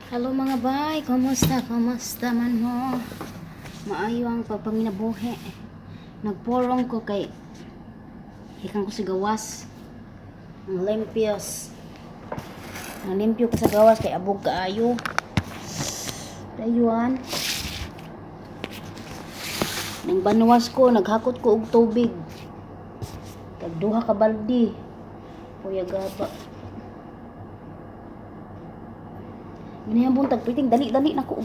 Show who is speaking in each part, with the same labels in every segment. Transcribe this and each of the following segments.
Speaker 1: Hello, mga bay, kumusta, kumusta man mo? Maayo ang pagpanginabuhi. Nagporong ko kay hikan ko sa gawas. Ang limpios. Ang limpyo ko sa gawas kay abog kaayo. Dayuan. Nang banuwas ko, naghakot ko og tubig. Tag duha ka baldi. Kuya gaba. Ganyan buntag, piting dali-dali na ko.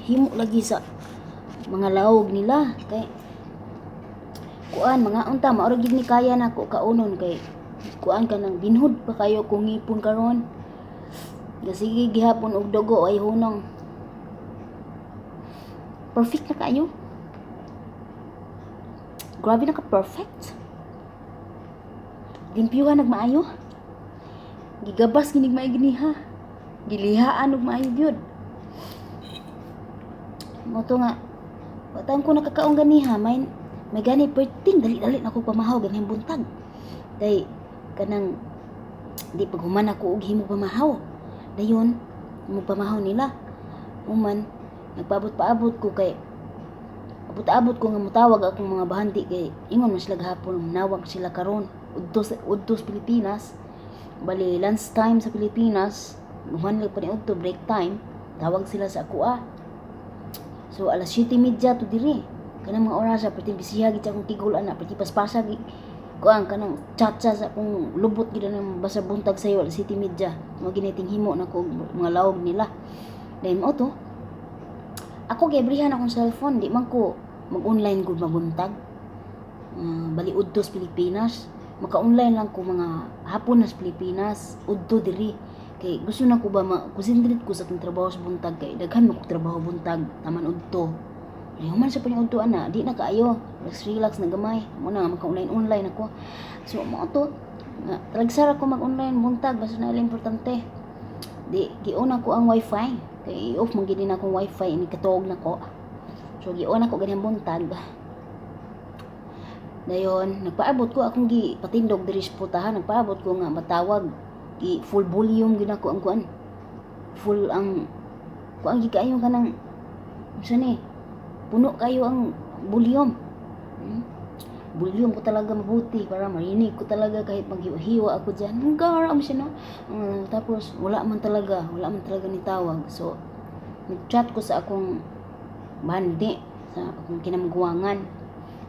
Speaker 1: Himo lagi sa mga laog nila kay kuan mga unta maura gid ni kaya nako kaunon kay kuan ka nang binhod pa kayo kung ngipon karon. Gasige gihapon og dugo ay hunong. Perfect na kaayo. Grabe na ka perfect. Limpyuhan nagmaayo. Gigabas ginig maayo giniha. Gilihaan og maayo gyud. Mo to nga wa taon ko nakakaon ganiha, may gani perting dali-dali na ko pamahaw ganihang buntag. Kay kanang di paghuman ako og himo pamahaw. Dayon mo pamahaw nila. Human nagpaabot-paabot ko kay abot-abot ko nga motawag akong mga bahandi kay ingon man sila gahapon nawag sila karon udto sa udto sa Pilipinas. Bali lunch time sa Pilipinas, human lang pa ni udto break time, tawag sila sa ako ah. So alas 7:30 to diri. Kanang mga orasa perting bisiha gid sa akong tigol ana, perting paspasa gi kuan kanang tsa sa akong lubot gid nang basa buntag sayo alas 7:30. Mao gini himo nako og mga laog nila. Then mao to. Ako giabrihan akong cellphone, di man ko mag-online gud mabuntag. Bali udto sa Pilipinas, maka-online lang ko mga hapon na sa Pilipinas, udto diri. Kay gusto na ko ba ma-concentrate ko sa akong trabaho sa buntag kay daghan man kog trabaho buntag, taman udto. Ay human sa pa udto ana, di na kaayo. Relax relax na gamay. Mo na nga maka-online online ako. So mao to nga talagsara ko mag-online buntag basta na importante. Di giuna ko ang wifi kay i-off man gid na akong wifi ini katuog na ko. So giuna ko ganyan buntag. Dayon nagpaabot ko akong gi patindog diri sa putahan, nagpaabot ko nga matawag, gi full volume gid ako ang kuan. Full ang kuan gi kaayo kanang unsa ni? Puno kayo ang volume. Volume ko talaga mabuti para marinig ko talaga kahit maghiwa-hiwa ako dyan. Ang gara mo siya, no? Tapos, wala man talaga ni tawag. So, nag-chat ko sa akong bandi, sa akong kinamguwangan.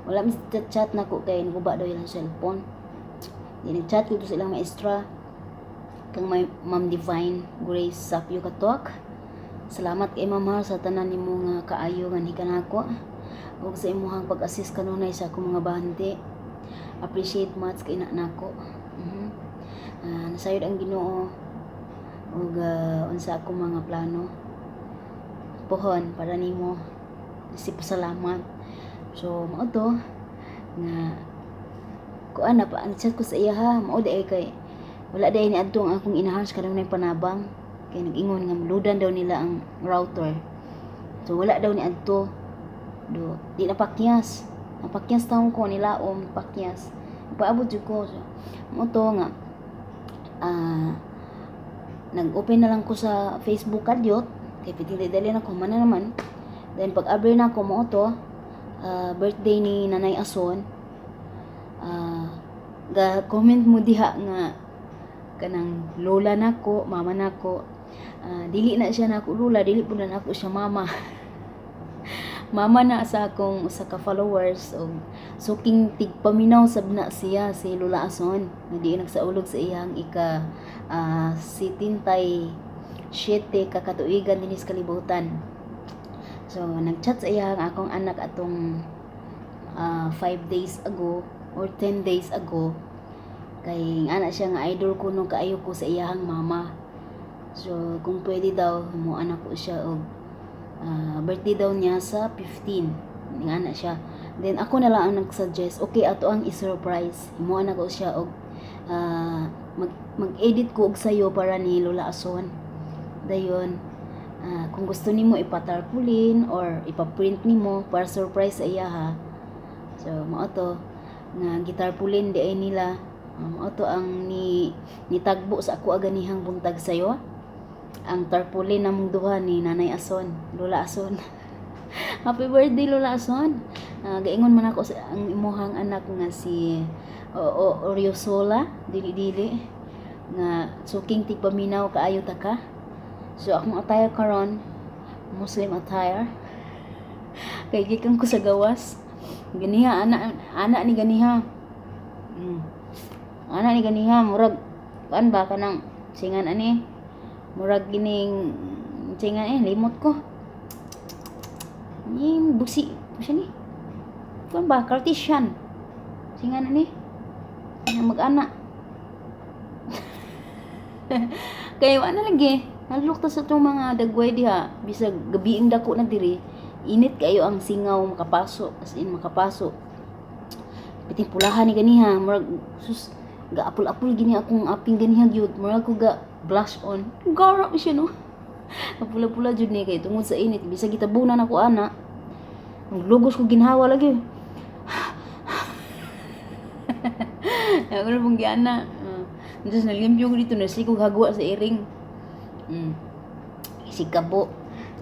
Speaker 1: Wala man chat na ko kay naguba daw ilang cellphone. Di nag-chat ko to sa ilang maestra kang may Ma'am Divine Grace Sapio Katok. Salamat kay Ma'am ha, sa tanan nimo nga kaayo nga hikan nako ug sa imong pag-assist kanunay sa akong mga bandi. Appreciate much kay na nako. Nasayod ang Ginoo ug unsa akong mga plano. Pohon para nimo. Isip pasalamat. So mao to nga kuan na pa ang chat ko sa iya ha, mao di ay kay wala di ay niadto ang akong inahan sa kanunay panabang kay nag-ingon nga muludan daw nila ang router. So wala daw ni adto. Do di na pakyas. Napakyas taon ko nila om pakyas. Paabot jud ko. So, mo to nga nag-open na lang ko sa Facebook kadyot kay piting dali na ko man na naman. Then pag abri na ako mo to birthday ni Nanay Ason. Ga comment mo diha nga kanang lola nako, mama nako. Dili na siya nako lola, dili pud na nako siya mama. Mama na sa akong usa ka followers og suking tigpaminaw sab na siya si Lola Ason nga di nagsaulog sa iyang ika 77 ka katuigan dinhi sa kalibutan. So nagchat sa iyang akong anak atong 5 days ago or 10 days ago kay ana siya nga idol ko nung kaayo ko sa iyahang mama. So kung pwede daw himuan nako siya og birthday daw niya sa 15 nga ana siya. Then ako na lang ang nag-suggest, okay, ato ang i-surprise, himuan nako siya og mag-edit ko og sayo para ni Lola Ason. Dayon kung gusto nimo ipatarpulin or ipa-print nimo para surprise sa iya ha. So mao to nga gitarpulin di ay nila. Mao to ang ni nitagbo sa ako aganihang buntag sayo. Ang tarpaulin namong duha ni Nanay Ason, Lola Ason. Happy birthday, Lola Ason. Gaingon man ako sa ang imuhang anak nga si Oriosola, dili-dili nga suking tigpaminaw kaayo ta ka. So akong attire karon, Muslim attire. Kay gikan ko sa gawas. Ganiha ana ana ni ganiha. Ana ni ganiha, murag kuan ba, kanang singan ani. Murag gining singan eh, limot ko. Ning busi siya ni. Kuan ba, Cartesian. Singan ani. Nga mag-ana. Kay ana lagi, naluk ta sa itong mga dagway diha, bisag gabiing dako na diri, init kayo ang singaw makapaso, as in makapaso. Piting pulahan ni ganiha, murag sus, ga apul-apul gini akong aping ganiha gyud, murag ko ga blush on. Gara siya, no. Pula-pula jud ni kay tungod sa init, bisag gitabunan ako ana. Lugos ko ginhawa lagi. Ako na pong giana. Diyos, nalimpyo ko dito, nasikog hagwa sa iring. Isig kabo.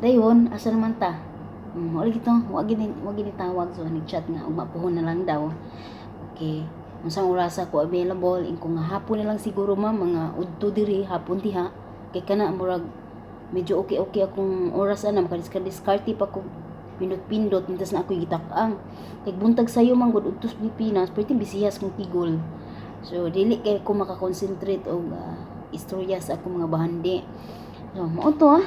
Speaker 1: Dayon, asa naman ta? Wala gito, wa gini tawag, so nag-chat nga ugma puhon na lang daw. Okay. Unsang orasa ko available? Ingko nga hapon na lang siguro, ma'am, mga udto diri, hapon diha. Kay kana murag medyo okay-okay akong oras ana, makadiskarte pa ko pindot-pindot mintas na ako'y gitak-ang. Kay buntag sayo man gud udto sa Pilipinas, perti bisiyas kong tigol. So dili kay ko makakonsentrate og istorya sa akong mga bahandi. So mao to ah.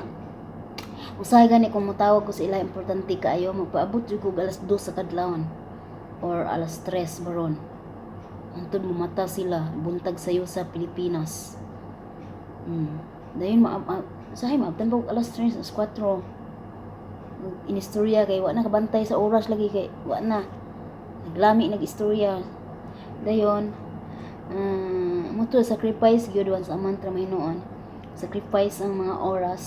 Speaker 1: Usahay gani kung motawag ko sa ila, importante kaayo, magpaabot jud ko alas 2 sa kadlawon or alas 3 baron. Hantod mo mata sila buntag sayo sa Pilipinas. Dayon ma usahay maabtan pa og alas 3, alas 4. Inistorya kay wa na kabantay sa oras lagi, kay wa na. Naglami nag-istorya. Dayon mo to, sacrifice gyud once a month ra may noon. Sacrifice ang mga oras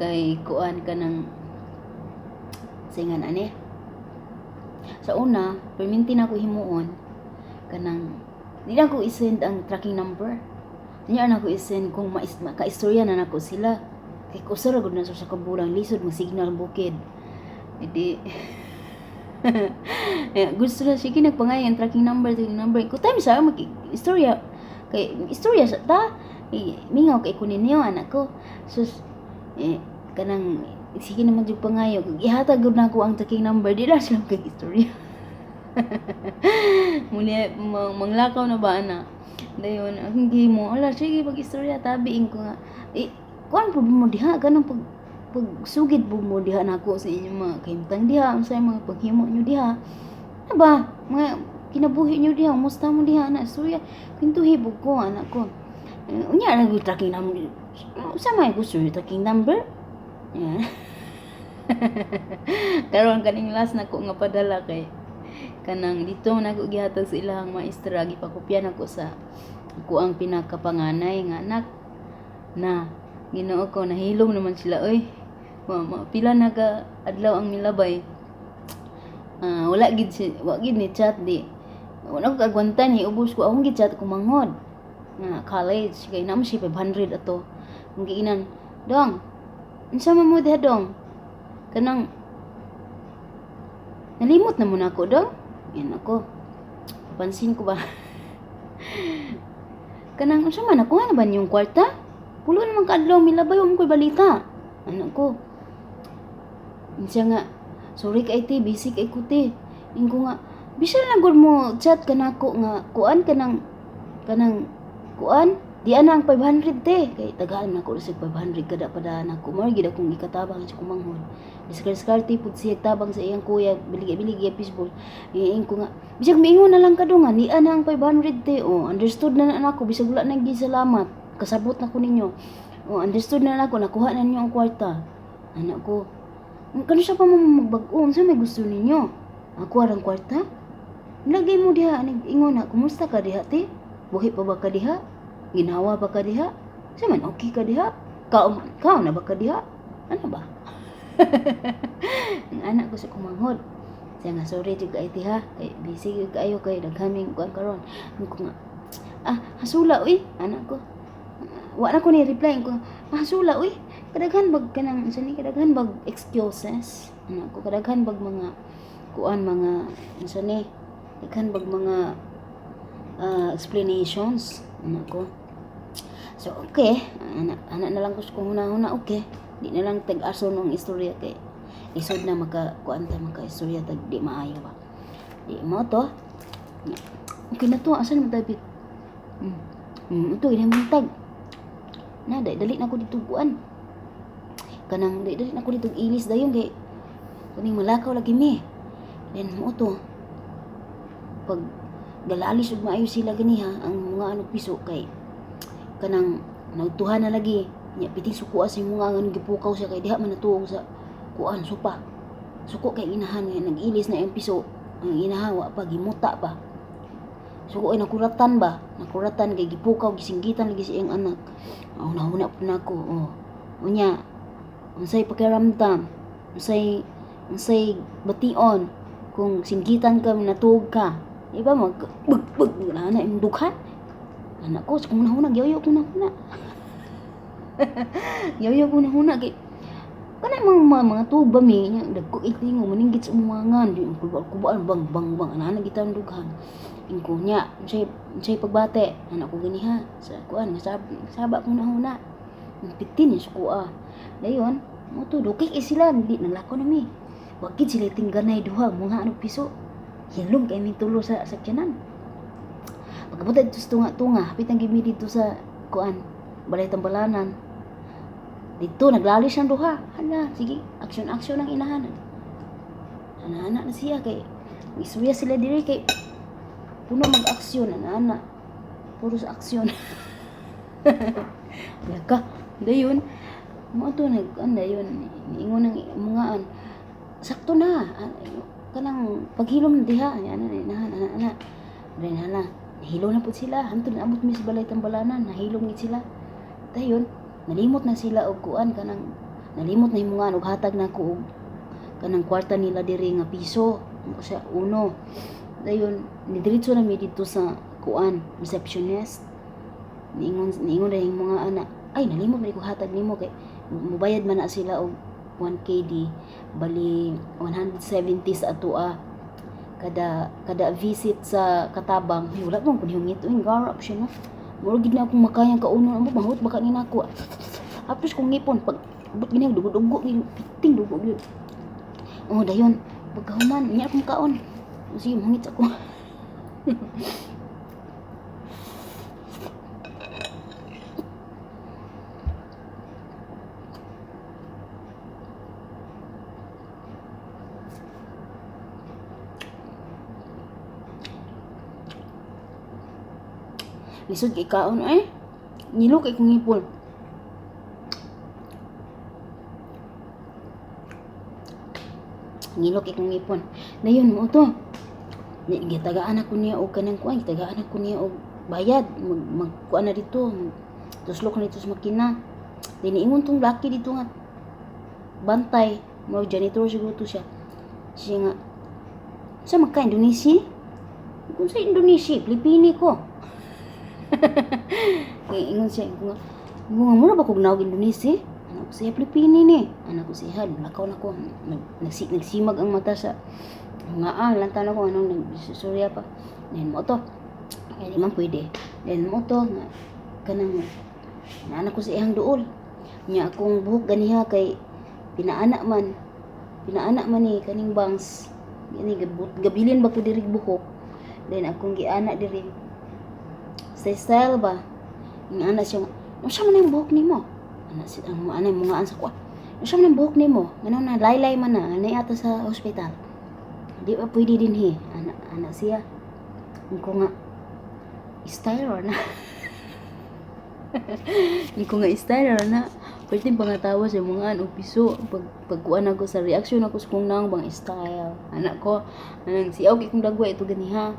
Speaker 1: kay kuan ka ng singan ani. Sa una, perminti na ako himuon kanang di na ako i-send ang tracking number. Niya na ako i-send kung makaistorya na nako sila. Kay kusar gud na sa kabulang, lisod mo signal bukid. Edi gusto na sige nagpangay ang tracking number, tracking number. Ko time sa mag istorya kay istorya sa ta. Eh, mingaw kay kunin niyo anak ko. Sus eh, kanang sige naman jud pangayo. Ihatag gud nako ang tracking number, di lang sila kay istorya. Muli manglakaw na ba ana. Dayon ang gihimo, ala sige pag istorya tabiin ko nga. Eh, kuan po mo diha kanang pag pagsugid po mo diha nako sa inyong mga kahimtang diha, unsay mga paghimo nyo diha. Ano ba? Mga kinabuhi nyo diha, kumusta mo diha ana, istorya. Kwintuhi pud ko anak ko. Eh, unya ra gyud tracking number. Unsa may gusto yung tracking number? Yeah. Karon kaning last nako nga padala kay kanang dito man ako gihatag sa ilahang maestra, gipakopya nako sa ako ang pinakapanganay nga anak na Ginoo ko, nahilom naman sila oy. Ma, pila na ka adlaw ang milabay. Wala gid si, wa gid ni chat di. Wala ko kagwantan, hiubos ko akong gi-chat ko manghod nga college kay naa man siya 500 ato. Ang giinan, "Dong, unsa man mo diha, dong? Kanang nalimot na mo nako, dong." Yan ako. Pansin ko ba? Kanang unsa man, nakuha na ba niyong kwarta? Pulo naman kaadlaw milabay, wa man ko'y balita. Anak ko. Siya nga, "Sorry kay te, busy kay ko, te." Ingko nga, bisan lang gud mo chat kanako nga kuan kanang kanang kuan di ana ang 500, te, kay tagaan nako sa 500 kada padaan ako, mo gid akong ikatabang sa kumanghod, diskarte pud siya tabang sa iyang kuya, biligi-biligi fishball. Iing ko nga bisag miingon na lang ka do nga ni ana ang 500, te. Oh, understood na na nako, bisag wala nang salamat, kasabot na ko ninyo. Oh, understood na nako, nakuha na ninyo ang kwarta, anak ko. Kano siya pa mo magbag-o, unsa may gusto ninyo, ako arang kwarta lagay mo diha. Ingon na, "Kumusta ka diha, te? Buhi pa ba ka diha? Ginhawa ba ka diha? Sa man okay ka diha? Kao, kao na ba ka diha?" Ano ba? Ang anak ko sa kumanghod. Siya nga, "Sorry jud kay ha, kay busy jud kaayo kay daghan kuan karon." Ko nga, "Ah, hasula uy," anak ko. Wa na ko ni reply ko. Ah, sula uy. Kadaghan bag kanang unsa ni, kadaghan bag excuses. Ana ko, kadaghan bag mga kuan, mga unsa ni, daghan bag mga explanations. Ana ko. So okay, ana ana na lang ko sa kung huna-huna, okay. Di na lang tag-aso nung istorya kay isod na maka kuan ta, maka istorya tag di maayo ba. Di mo to. Okay na to, asan man tayo? Ito inang buntag. Na dali, dali na ko dito kuan. Kanang dali, dali na ko dito ilis dayon kay kaning malakaw lagi mi. Then mo to. Pag galalis ug maayo sila ganiha ang mga ano piso kay kanang nagtuhan na lagi nya piting sukuha sa mga nga gipukaw siya kay diha man natuog sa kuan sopa. Suko kay inahan nga nag-ilis na yung piso, ang inahan wa pa gimuta pa. Suko ay nakuratan ba? Nakuratan kay gipukaw, gisinggitan lagi sa iyang anak. Oh, nahuna po na ako. Oh. Unya, unsay pakiramdam, unsay bation kung singgitan ka, natuog ka. Iba mag bug bug na na imong dughan. Anak ko, sa kung nahuna, giyoyo ko nahuna. Giyoyo ko nahuna kay kanang mga tuba mi nya dagko itingo maninggit sa umuangan di ang kulba-kulbaan bang bang bang ana gitan dughan. Ingko nya unsay pagbate anak ko ganiha sa kuan nga saba kong nahuna. Ang pitin ni sukuha. Dayon mo to dukay kay sila di nalako na mi. Wa gid sila tingganay duha mga ano piso. Hilom kay mi tulo sa sakyanan. Pagabot dito sa tunga-tunga, hapit ang gimi dito sa kuan, balay tambalanan. Dito naglalis ang duha. Hala, sige, aksyon-aksyon ang inahan. Ana-ana na siya kay isuya sila diri kay puno mag-aksyon ana-ana. Puro sa aksyon. Wala ka. Dayon, mo to nag anda yun, niingon ang mungaan. Sakto na. Kanang paghilom diha, ana ana ana ana. Dahil hala, nahilo na pud sila. Hantod naabot mi sa balay tambalanan, nahilom gid sila. Dayon, nalimot na sila og kuan kanang nalimot na himungan og hatag na ko og kanang kwarta nila diri nga piso sa uno. Dayon nidiretso na mi didto sa kuan receptionist. Niingon na yung mga anak, ay nalimot na ko hatag nimo kay mubayad man na sila og 1 KD bali 170 sa atoa kada visit sa katabang. Ay, wala man kun hungit uy garap siya no. Murag gid na akong makayang kaunon amo mahut baka ni nako. Apos kong ngipon pag abot gini dugo-dugo ni piting dugo gyud. Oh dayon pagkahuman niya akong kaon. Sige mangit ako. Lisod kay kaon eh. Ngilo kay kong ngipon. Ngilo kay kong ngipon. Dayon mo to. Gitagaan ako niya og kanang kuan, gitagaan ako niya og bayad, magkuan na dito, tuslok na dito sa makina. Diniingon tong laki dito nga bantay, mo janitor siguro to siya. Siya nga, sa magka Indonesia? Kung sa Indonesia, Pilipini ko. Ingon siya, ingon nga, mura ba kog naog Indonesia? Anak ko siya, Pilipini ni. Anak ko siya, lakaw na ko. Nagsimag ang mata sa nga, lantan ako, anong nagsusurya pa. Then mo to. Kaya di man pwede. Then mo to, nga, kanang, naanak ko sa iyang duol. Nya akong buhok ganiha kay pinaana man. Pinaana man ni kaning bangs. Gani gabilin ba ko diri buhok. Then akong giana diri. Sa style ba? Ang ana siya nga, unsa man ang buhok nimo? Ana si ang ana mga sa kuan. Unsa man ang buhok nimo? Ngano na laylay man na anay ato sa ospital. Di ba pwede dinhi? Ana ana siya. Ko nga style or na. Ko nga style or na. Pwede pangatawa sa mga ano piso pag pagkuan ako sa reaction ako sa kung naong bang style. Anak ko, anang siyaw kay kong dagwa ito ganiha.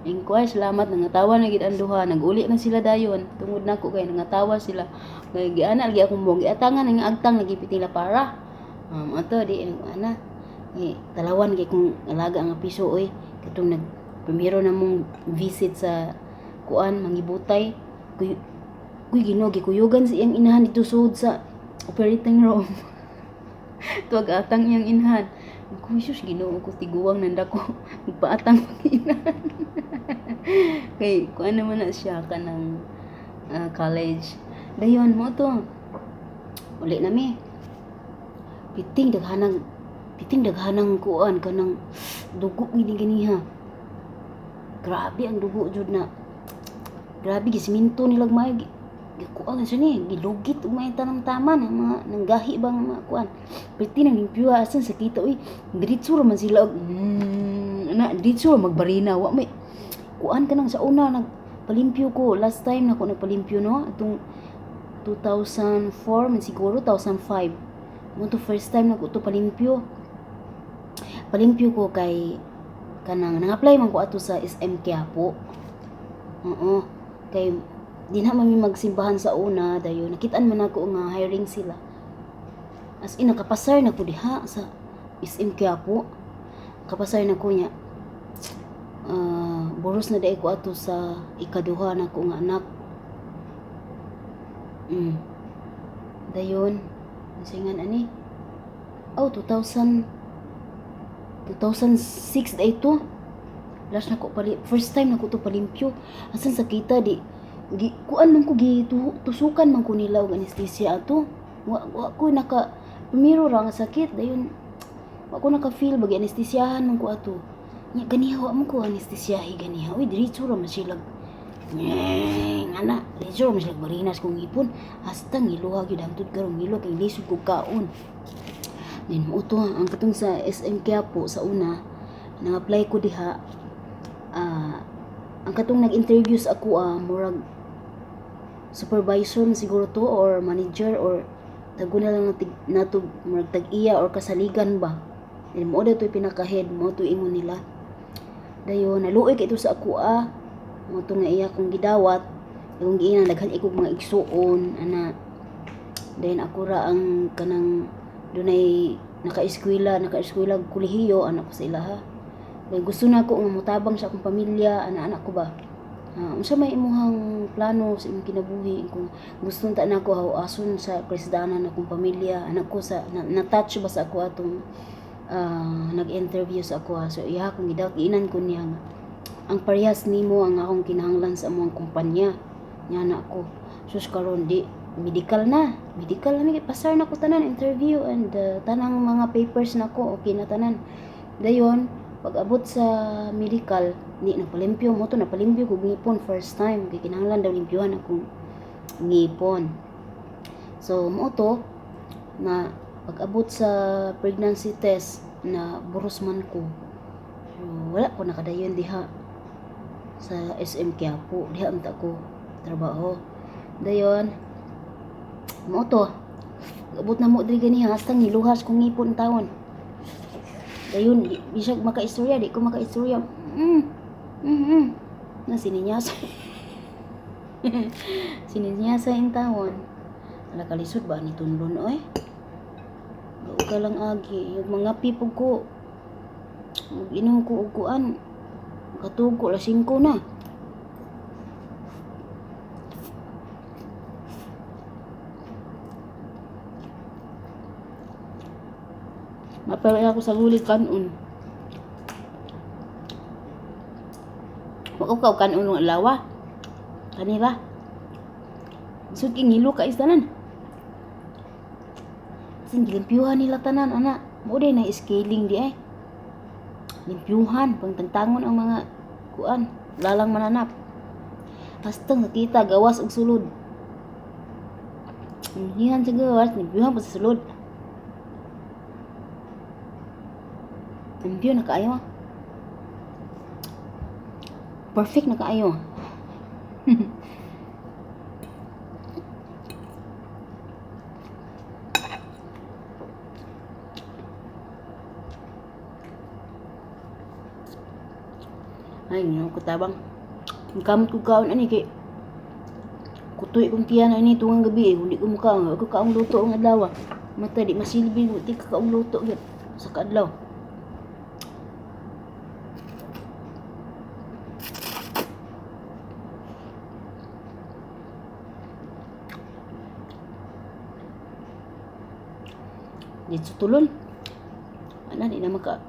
Speaker 1: Ingko ay salamat nangatawa na gid ang duha, naguli man sila dayon tungod nako kay nangatawa sila. Kay giana lagi akong buhok, giatangan ang agtang lagi pitila para. Ato di ang ana. Eh, talawan kay kung alaga nga piso oy katong nag primero na mong visit sa kuan mangibutay kuy Uy, Ginoo, gikuyugan sa iyang inahan dito sud sa operating room. Tuwag atang iyang inahan. Ako, sus, Ginoo ko, tiguang nanda ko. Magpaatang pag inahan. Kay, kuan naman na siya kanang college. Dayon mo to. Uli na mi. Piting daghanang kuan kanang dugo gini ganiha. Grabe ang dugo jud na. Grabe gisiminto nilag maayo. Gikuan siya ni, gilugit ug may tanam-taman ang mga nanggahi bang mga kuan. Perti nang limpyuha asan sa kita uy. Diretso ra man sila og na diretso ra magbarina wa may kuan kanang sa una nagpalimpyo ko last time nako nagpalimpyo no atong 2004 man siguro 2005. Mo to first time nako to palimpyo. Palimpyo ko kay kanang nang-apply man ko ato sa SM Quiapo. Oo. Kay di na man mi magsimbahan sa una dayon nakitaan man ako nga hiring sila. As in nakapasar na ko diha sa SM Quiapo. Kapasar na ko niya. Boros na dai ko ato sa ikaduha nako nga anak. Dayon singan ani. Oh, 2006 dai to. Last na ko pali, first time na ko to palimpyo. Asan sa kita di gi, kuan man ko gi tusukan man ko nila og anesthesia ato. Wa ko naka primero ra nga sakit dayon wa ko naka feel bagi anestesiyahan man ko ato. Nya ganiha wa man ko anestesiyahi ganiha. Uy, diretso ra man sila. Ngeng, ana, diretso ra man sila barinas kong ngipon. Hasta ngiluha gyud hangtod karon ngilo kay lisod ko kaon. Then mo to ang katong sa SM Quiapo sa una nang-apply ko diha. Ang katong nag-interview sa ako murag supervisor man siguro to or manager or tago na lang nato murag tag-iya or kasaligan ba. Then mo daw to'y pinaka-head mo to ingon nila. Dayon naluoy kay ito sa ako Mo to nga iya kong gidawat, akong giingnan daghan ikog mga igsuon ana. Dayon ako ra ang kanang dunay naka-eskwela og kolehiyo anak ko sa ilaha. Dayon gusto na ako nga motabang sa akong pamilya ana anak ko ba. Unsa may imuhang plano sa imong kinabuhi kung gusto ta nako hawason sa krisdanan akong pamilya anak ko sa na-touch ba sa ako atong nag-interview sa ako ha. So iya akong gidawat giinan ko niya nga ang parehas nimo ang akong kinahanglan sa among kumpanya nya na ako. Sus karon di medical na mi pasar na ko tanan interview and tanang mga papers nako okay na tanan. Dayon pag abot sa medical di nagpalimpyo mo to napalimpyo kog ngipon first time kay kinahanglan daw limpyuhan akong ngipon. So mo to na pag abot sa pregnancy test na buros man ko. So, wala ko nakadayon diha sa SM Quiapo diha unta ko trabaho. Dayon mo to abot na mo diri ganiha hasta ngiluhas kong ngipon tawon. Dayon di bisag makaistorya di ko makaistorya. Na sininyasa. Sininyasa in tawon. Ala kalisod ba ni tunlon oy? Gao ka lang agi, yung mga pipog ko. Mag-inom ko og kuan. Makatuog ko alas 5 na. Mapaway ako sa gulit kanon. Wa ko kanon ng alawa. Kanila. Sud king ngilo ka tanan. Sin gilimpyuhan nila tanan ana. Mo day na scaling di ay. Limpyuhan pangtangtangon ang mga kuan, lalang mananap. Hasta nakita gawas og sulod. Hihan sa gawas, limpyuhan pa sa sulod. Limpyo na kaayo. Perfect na kaayo. Ay, ngano ko tabang. Ang kamot ko kaon ani kay kutoy kong tiyan ani tungang gabi eh. Hindi ko mukaon. Ako kaong luto ang adlaw. Mata di masilbi di ka kaong luto gyud sa kaadlaw. Dito tulon. Ana, di na makausap.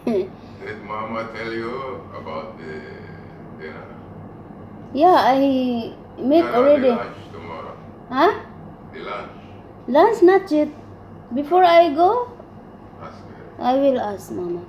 Speaker 2: Did Mama tell you about the dinner?
Speaker 1: Yeah, I make
Speaker 2: No,
Speaker 1: already.
Speaker 2: the lunch tomorrow.
Speaker 1: Huh?
Speaker 2: The lunch.
Speaker 1: Lunch not yet. Before I go,
Speaker 2: Ask her.
Speaker 1: I will ask Mama.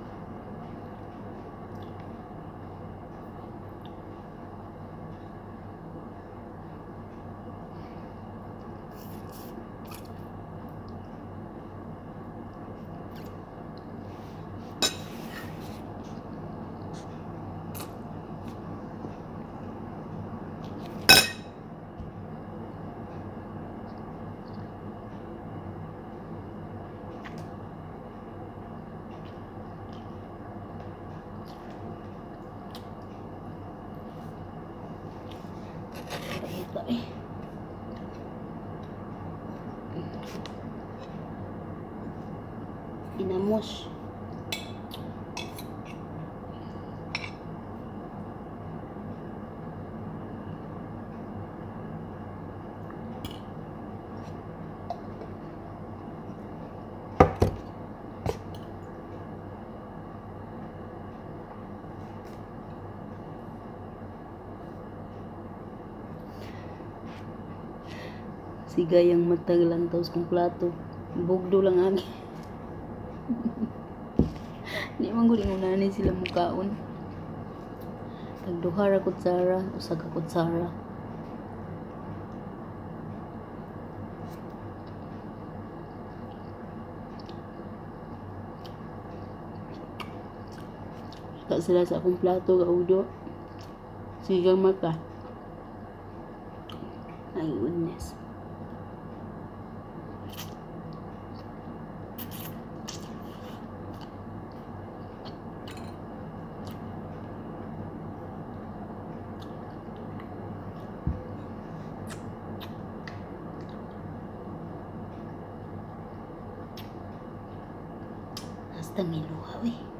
Speaker 1: Pahita eh. Inamos. Sigayang matag lang tapos kong plato. Bugdo lang agi. Di man gud ingon sila mukaon. Tag duha ra kutsara, usa ka kutsara. Ka sila sa akong plato gaudo. Sigang mata. My goodness. Hasta miluha, uy.